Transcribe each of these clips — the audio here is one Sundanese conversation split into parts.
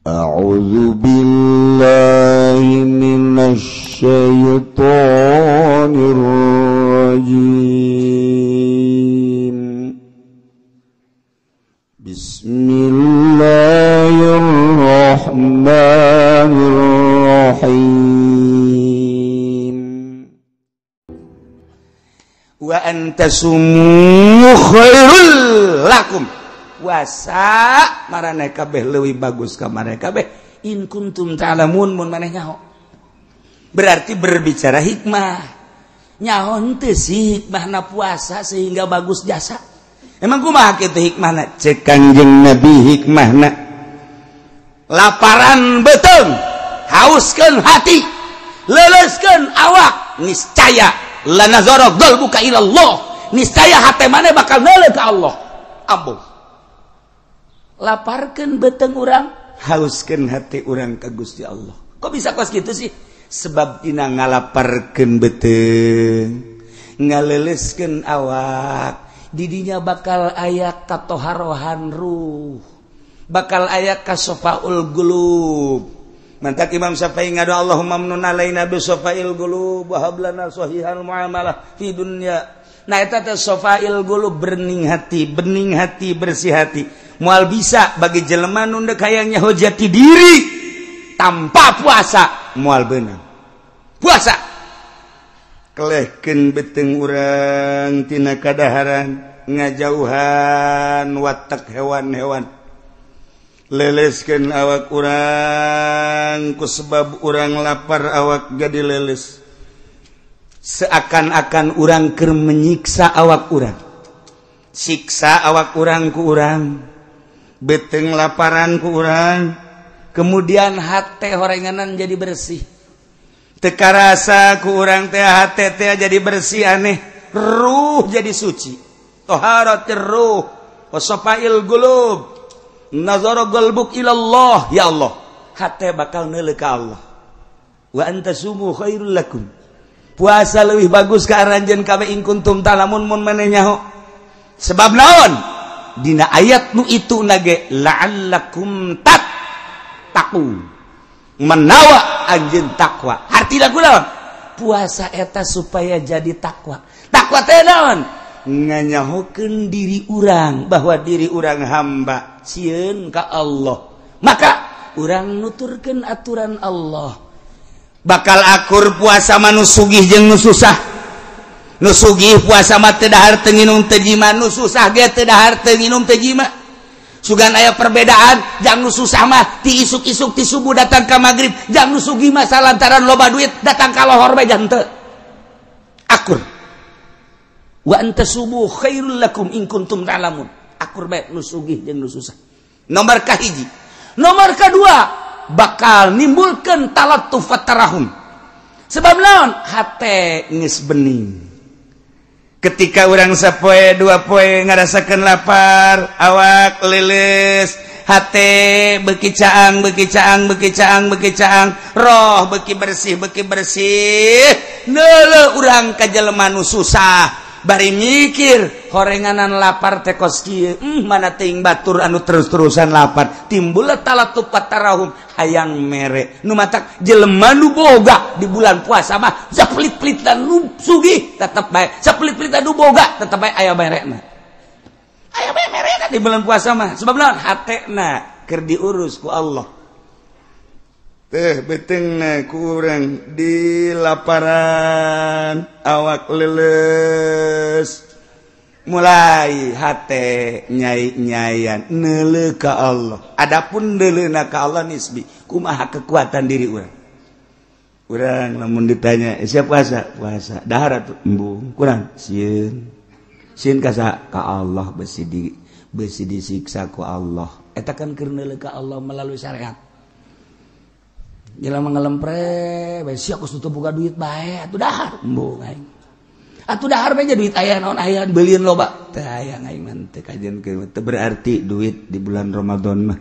A'udzu billahi minasy syaithanir rajim. Bismillahirrahmanirrahim. Wa antasumu khairul lakum. Puasa maraneh kabeh leuwih bagus ka maraneh kabeh in kuntum ta'lamun mun maneh nyaho. Berarti berbicara hikmah. Nyaho henteu sih hikmahna puasa sehingga bagus jasa. Emang kumaha kitu hikmahna? Cek Kangjeng Nabi hikmahna. Laparan beuteung, hauskeun hati, leuleuskeun awak, niscaya lanazara qalbuka ila Allah. Niscaya hate maneh bakal neuleuh ka Allah. Ampuh. Laparkeun beuteung urang, hauskeun hati urang ka Gusti Allah. Kok bisa kos kitu sih? Sebab dina ngalaparkeun beuteung, ngaleuleuskeun awak, didinya bakal aya katoharohan ruh, bakal aya kasofaul qulub. Mantak Imam Syafi'i ngadoa Allahumma amnun alaina bi sofail qulub wa hab lana sahihal muamalah fi dunya. Nah eta teh sofail qulub, bening hati, bening hati, bersih hati. Moal bisa bagi jelema nu deuk hayang nyaho jati diri tanpa puasa, moal beunang. Puasa kelehkeun beuteung urang tina kadaharan, ngajauhan watak hewan-hewan, leleskeun awak urang ku sebab urang lapar awak jadi leles. Seakan-akan urang keur menyiksa awak urang, siksa awak urang ku urang, beuteung laparan ku urang, kemudian hate horenganan jadi bersih. Teu karasa ku urang teh hate teh jadi bersih aneh, ruh jadi suci. Taharatir ruh wa safail qulub, nazara qalbuk ila Allah. Ya Allah, hate bakal neuleuh ka Allah. Wa antasumu khairul lakum. Puasa leuwih bagus ka aranjeun kabeh in kuntum ta'lamun mun maneh nyaho. Sebab naon? Dina ayat nu itu nage la'allakum tattaqun, menawa anjeun takwa. Hartina kunaon? Puasa eta supaya jadi takwa. Takwa teh naon? Nganyahokeun diri urang bahwa diri urang hamba sieun ka Allah, maka urang nuturkeun aturan Allah. Bakal akur puasa mah nu sugih jeung nu susah. Nu sugih puasa mah teu dahar teu nginum teu jima, nu susah ge teu dahar teu nginum teu jima. Sugan aya perbedaan, jang nu susah mah ti isuk-isuk ti subuh datang ka magrib, jang nu sugih mah salantaran loba duit datang ka lohor bae jang teu. Akur. Wa antasumu khairul lakum in kuntum ta'lamun. Akur bae nu sugih jeung nu susah. Nomor kahiji. Nomor kadua bakal nimbulkeun talattuf tarahum. Sebab naon? Hate geus bening. Ketika urang sapoe dua poe ngarasakeun lapar, awak leuleus, hate beuki caang, beuki caang, beuki caang, beuki caang, roh beuki bersih, beuki bersih. Neuleuh urang ka jelema nu susah, bari mikir horenganan lapar teh kos kieu, mana teuing batur anu terus-terusan lapar. Timbul talattuf tarahum, hayang mere. Nu matak jelema nu boga di bulan puasa mah sapelit-pelitan nu sugih tetep bae, sapelit-pelitan nu boga tetep bae aya merena. Aya bae merena di bulan puasa mah. Sebab naon? Hatena keur diurus ku Allah. Teh beuteungna ku urang di laparan, awak leuleus, mulai hate nyai-nyayan neuleuh ka Allah. Adapun neuleuhna ka Allah nisbi, kumaha kekuatan diri urang. Urang lamun ditanya, siap puasa? Puasa. Dahar atuh embung, kurang sieun. Sieun ka saha? Ka Allah, besi disiksa ku Allah. Eta kan keur neuleuh ka Allah melalui syariat. Jelema ngelempre, bae sia geus teu boga duit bae, atuh dahar embung aing. Atuh dahar bae duit aya naon aya beulieun loba. Teu aya aing mah teu kajian teu berarti duit di bulan Ramadan mah.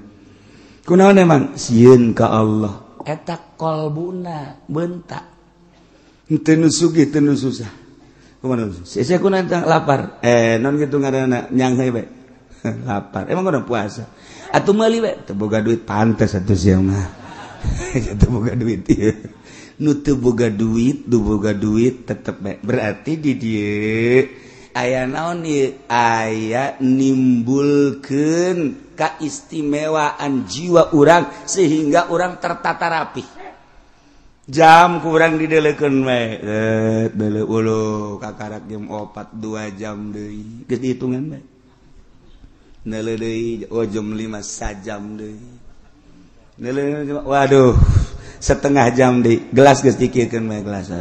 Kunaon emang sieun ka Allah. Eta kolbuna bentak. Teu nu sugih teu nu susah. Kumaha sia kunaon lapar? Non kitu ngaranna nyangheui bae. Lapar. Emang kunaon puasa? Atuh meuli we teu boga duit pantes atuh sia mah. Teu boga duit ieu. Nu teu boga duit, nu boga duit tetep bae. Berarti di dieu aya naon ieu? Aya nimbulkeun kaistimewaan jiwa urang sehingga urang tertata rapi. Jam kurang didelekeun we. Bele ulu kakarak jam 4 2 jam deui. Geus dihitungan bae. Neuleuh deui oh jam 5 sajam deui. Neuleuh waduh setengah jam deui. Gelas geus dikiekeun bae gelas.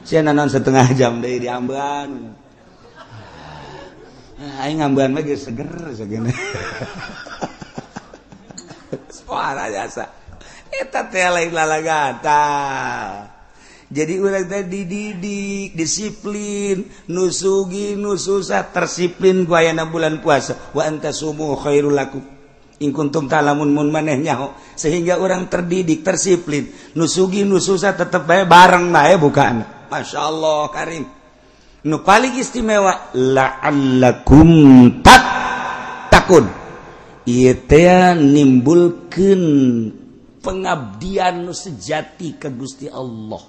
Sia naon setengah jam deui diambean. Aing ngambean mah geus seger sagena. Suara jasa. Eta teh lain lalagata. Jadi urang teh dididik, disiplin, nu sugi nu susah tersiplin ku ayana bulan puasa. Wa antasumu khairul lakum in kuntum ta'lamun mun maneh nyaho. Sehingga orang terdidik, tersiplin, nu sugi nu susah tetep bae bareng bae bukaan. Masyaallah karim. Nu paling istimewa la'allakum tattaqun. Ieu teh nimbulkeun pengabdian nu sejati ke Gusti Allah.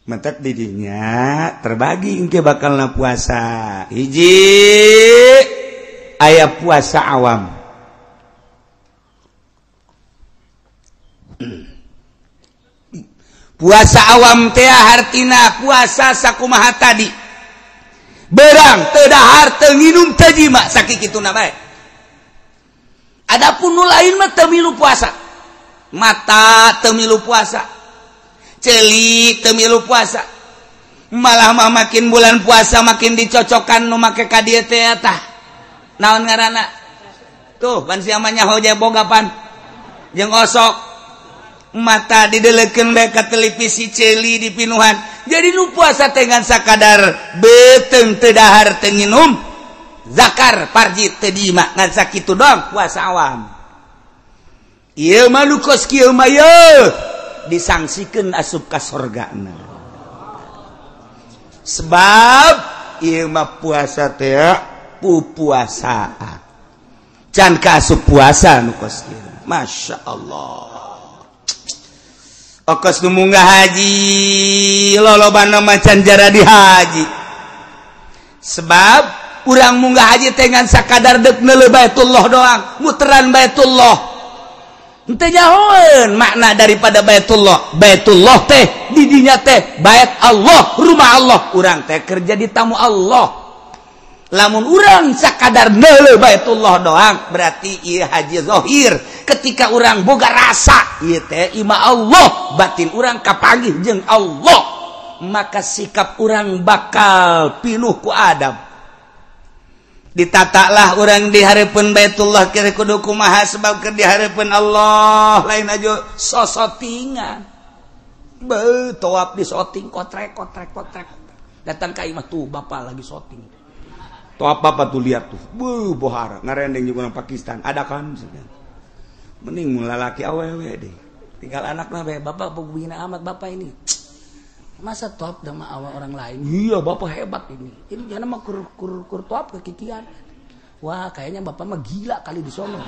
Mentek didinya terbagi engke bakalna puasa. Hiji aya puasa awam. Puasa awam teh hartina puasa sakumaha tadi. Berang teu dahar teu nginum teu jima sakikituna bae. Adapun nu lain mah teu milu puasa. Mata teu milu puasa, celik teu milu puasa, malah mah makin bulan puasa makin dicocokan nu make ka dieu teh tah. Naon ngaranna? Tuh pan sia mah nyaho boga pan jeung osok. Mata didelekeun bae ka televisi ceuli dipinuhan. Jadi nu puasa teh ngan sakadar beuteung teu dahar teu nginum, zakar parji teu diima ngan sakitu doang puasa awam. Ieu mah nu kos kieu mah yeuh disangsikeun asup ka sorgana. Sebab ieu mah puasa teh pupuasaan. Can ka asup puasa nu kos kieu. Masya Allah. Okos nu munggah haji lolobana mah can jaradi haji. Sebab urang munggah haji teh ngan sakadar deuk neuleuh Baitullah doang, muteran Baitullah. Henteu nyahoeun makna daripada Baitullah. Baitullah teh didinya teh bait Allah, rumah Allah. Urang teh kerja di tamu Allah. Lamun urang sakadar neuleuh Baitullah doang berarti ieu haji zahir. Ketika urang boga rasa ieu teh imah Allah, batin urang kapanggih jeung Allah, maka sikap urang bakal pinuh ku adab. Ditatalah orang di hareupeun Baitullah kira kudu kumaha sebab keur di hareupeun Allah lain aja sosotingan. Beuh toap di soting kotrek kotrek kotrek. Datang ka imah tuh bapak lagi soting. Toap bapak tuh lihat tuh. Beuh bohara ngarendeng jeung urang Pakistan. Ada kan mending mun lalaki awewe deh. Tinggal anakna bae bapak bina amat bapak ini. Masa top sama awal orang lain? Iya, bapak hebat ini. Ini jangan mah kur kur kur top kekikian. Wah, kayaknya bapak mah gila kali di sono.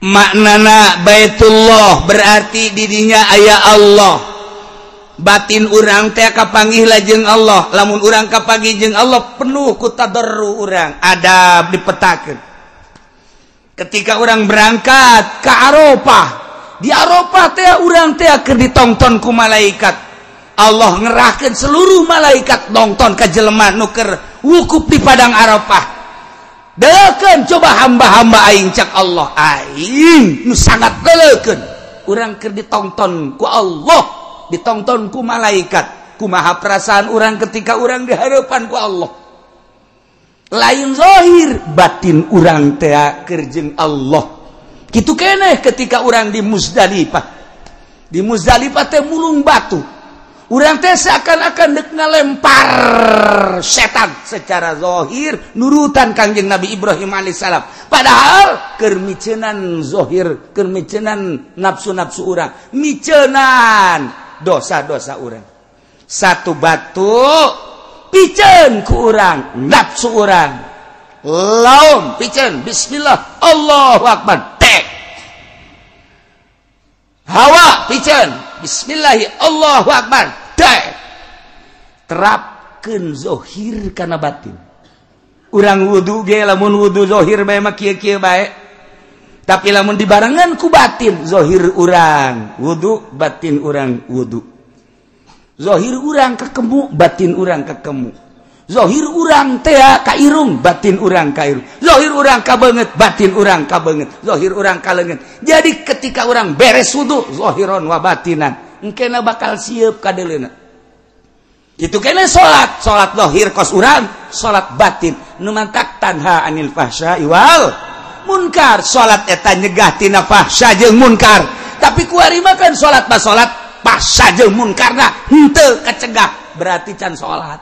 Maknana Baitullah berarti didinya aya Allah. Batin urang teh kapanggih lajeng Allah. Lamun urang kapanggih jeung Allah penuh ku tadarru urang, adab dipetakeun. Ketika urang berangkat ke Arafah, di Arafah teh urang teh keur ditongton ku malaikat. Allah ngerahkeun seluruh malaikat nongton ka jelema nu keur wukuf di padang Arafah. Deukeun coba hamba-hamba aing cak Allah, aing nu sangat deukeun. Urang keur ditongton ku Allah, ditongton ku malaikat. Kumaha perasaan urang ketika urang di hadapan ku Allah? Lain zahir, batin urang teh keur jeung Allah. Kitu keneh ketika urang di Muzdalifah. Di Muzdalifah teh mulung batu. Urang teh seakan-akan dek ngalempar setan secara zahir nurutan Kangjeng Nabi Ibrahim alaihissalam. Padahal keur micenan zahir, keur micenan nafsu-nafsu urang, micenan dosa-dosa urang. Satu batu Piceun ku urang nafsu urang. Laum piceun bismillah Allahu akbar tek. Hawa piceun bismillahi Allahu akbar tek. Terapkeun zohir kana batin. Urang wudu ge lamun wudu zohir bae mah kieu-kieu bae. Tapi lamun dibarengan ku batin zohir urang wudu batin urang wudu. Zohir urang kekemu batin urang kekemu. Zohir urang teh ka irung batin urang ka irung. Zohir urang ka beungeut batin urang ka beungeut. Zohir urang ka leungeun. Jadi ketika urang beres wudu zohiron wa batinan engkena bakal sieup ka deuleuna. Itu kena salat, salat zohir kos urang, salat batin nu mantak tanha anil fahsya wal munkar. Salat eta nyegah tina fahsya jeung munkar. Tapi kuari mah kan salat mah salat fahsya jeung munkarna henteu kacegah, berarti can salat.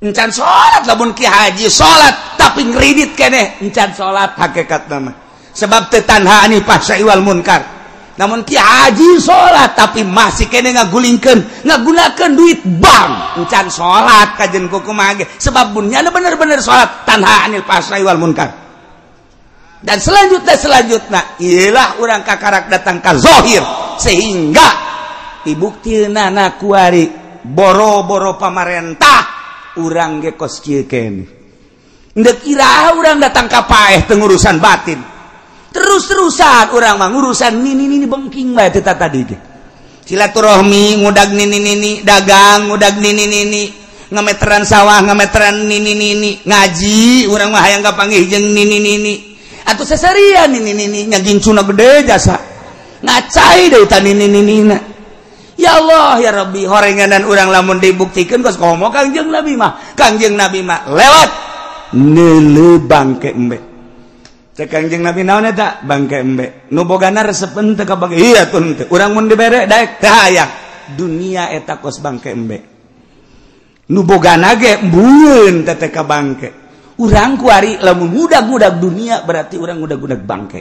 Encan salat lamun ki haji salat tapi ngridit keneh encan salat hakikatna mah. Sebab teu tanha anil fahsya wal munkar. Namun ki haji salat tapi masih keneh ngagulingkeun, ngagunakeun duit bank, encan salat kajen kumaha ge. Sebab mun bener-bener salat tanha anil fahsya wal munkar. Dan selanjutnya ialah urang kakarak datang ka zohir sehingga dibuktina na kuari boro-boro pamarentah urang ge kos kieu keneh. Ndek iraha urang datang ka paeh teu ngurusan batin. Terus-terusan urang mah ngurusan nini-nini bengking bae teh tadi ge. Silaturahmi ngudag nini-nini, dagang ngudag nini-nini, ngameteran sawah ngameteran nini-nini, ngaji urang mah hayang kapanggih jeung nini-nini. Atau seserian nini-nini nyagincuna gede jasa ngacai deui ta nini-ninina. Ya Allah ya Rabbi, horenganan urang lamun dibuktikan kos komo Kangjeng Nabi mah. Kangjeng Nabi mah lewat neuleuh bangke embe. Cek Kangjeng Nabi naon eta bangke embe? Nu bogana resepeun teu ka bangke. Iya tuh henteu. Urang mun dibere daek teu hayang. Dunia eta kos bangke embe. Nu bogana ge embueun teh ka bangke. Urang kuari lamun ngudag-ngudag dunia berarti urang ngudag-ngudag bangke.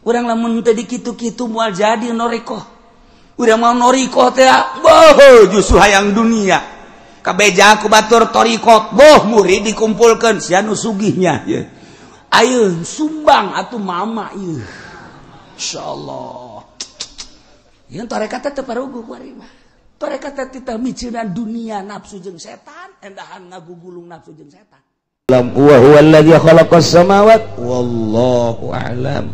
Urang lamun teu dikitu-kitu moal jadi norikoh. Urang mau norikoh teh boh justru hayang dunia. Kabeja ku batur torikot boh murid dikumpulkeun sia nu sugihnya ye. Ayeun sumbang atuh mama ieu. Insyaallah. Ieu tarekat teh teu paruguh kuari mah. Tarekat teh titah miceunan dunia nafsu jeung setan, endahan ngagugulung nafsu jeung setan. Wa huwa alladzi khalaqas samawati wallahu a'lam.